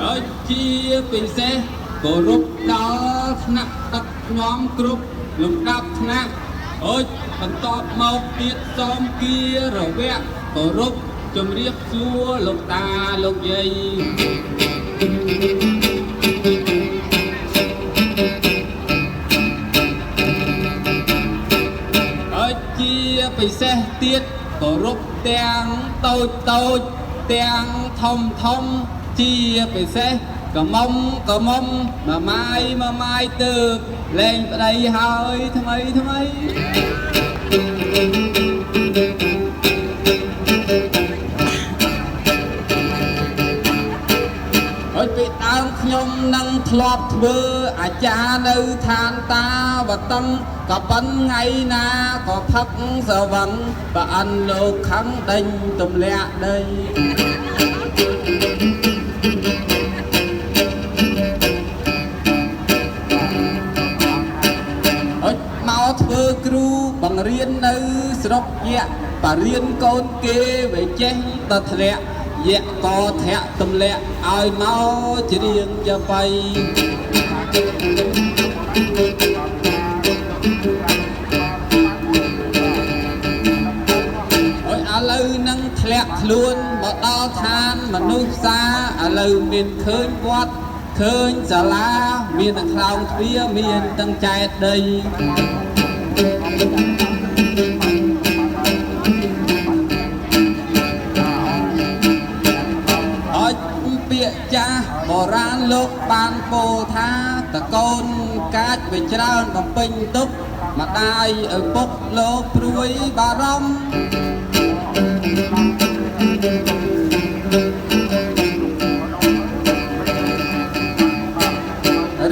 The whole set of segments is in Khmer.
ហើយជាពិសេសគោរពដល់ថ្នាក់ដឹកនាំគ្រប់លំដាប់ថ្នាក់អើយបន្ទាប់មកទៀតសូមគារវៈគោរពជំរាបសួរលោកតាលោកយាយ ហើយជាពិសេសទៀតគោរពទាំងតូចតូចទាំងធំធំជាពិសេសកមុំកមុំមួយម៉ាយមួយម៉ាយទើបលែងប្តីហើយថ្មីថ្មីហើយពីដើមខ្ញុំនឹងធ្លាប់ធ្វើអាចារ្យនៅឋានតាវតឹងក៏ប៉ុនថ្ងៃណាក៏ផឹកសវឹងប្រអិនលោកខឹងដេញទម្លាក់ដី អុចមកធ្វើគ្រូបង្រៀននៅស្រុកយៈបរៀនកូនគេវាចេះតធ្លាក់យៈក៏ធាក់ទម្លាក់ឲ្យមកច្រៀងយ៉ាបៃអុយឥឡូវនឹងធ្លាក់ខ្លួនមកដល់ឋានមនុស្សសាឥឡូវមានឃើញវត្តឃើញសាលាមានទាំងខ្លោងទ្វារមានទាំងចែកដី អុចពាក្យចាស់បុរាណលោកបានពោលថាតកូនកាចវាច្រើនបំពេញទុកម្ដាយឪពុកលោកព្រួយបារម្ភ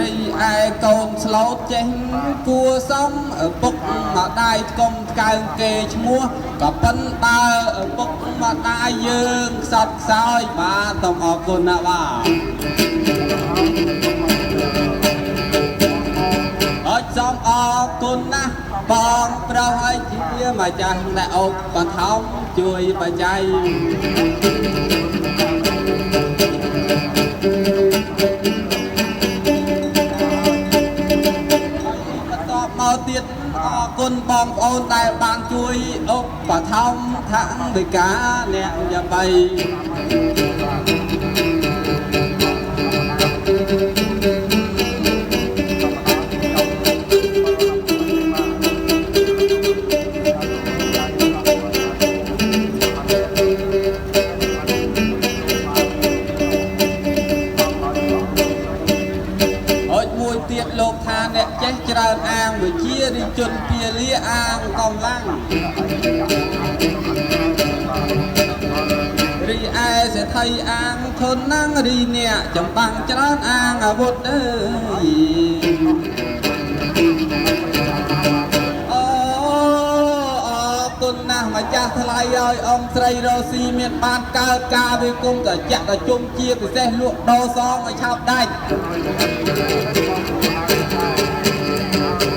រីឯកូនស្លូតចេះគួសមឪពុកម្ដាយថ្កុំថ្កើងគេឈ្មោះក៏ប៉ិនបើឪពុកម្ដាយយើងខ្សត់ខ្សោយបាទសូមអរគុណណាស់បាទអរសូមអរគុណណាស់បងប្រុសឲ្យជាម្ចាស់ដែលឧបត្ថម្ភជួយបច្ច័យ បន្ទាប់មកទៀតអរគុណបងប្អូនដែលបានជួយឧបត្ថម្ភថវិកាអ្នកយ៉ាបៃអុចមួយទៀតលោកថាអ្នកចេះច្រើនអាងវិជារិជនពាលាអាងកំឡាំងរីឯសេដ្ឋីអាងធនណាំងរីអ្នកចំបាំងច្រើនអាងអាវុធអើយអូអរគុណណាស់ម្ចាស់ថ្លៃឲ្យអង្គស្រីរស់ស៊ីមានបានកើតការវិគមតចាក់តជុំជាពិសេសលក់ដូរសងឲ្យឆាប់ដាច់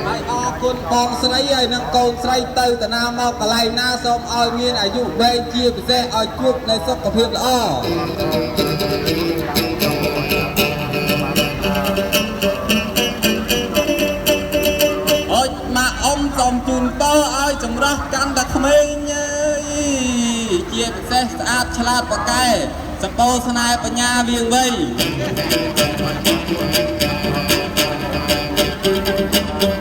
ហើយអរគុណបងស្រីហើយនិងកូនស្រីទៅតាណាមកកន្លែងណាសូមឲ្យមានអាយុវែងជាពិសេសឲ្យជួបនៅសុខភាពល្អអុចម៉ាក់អ៊ំសូមជូនពរឲ្យចម្រោះកាន់តែក្មេងអើយជាពិសេសស្អាតឆ្លាតប្រកែសពោស្នេហ៍បញ្ញាវៀងវៃ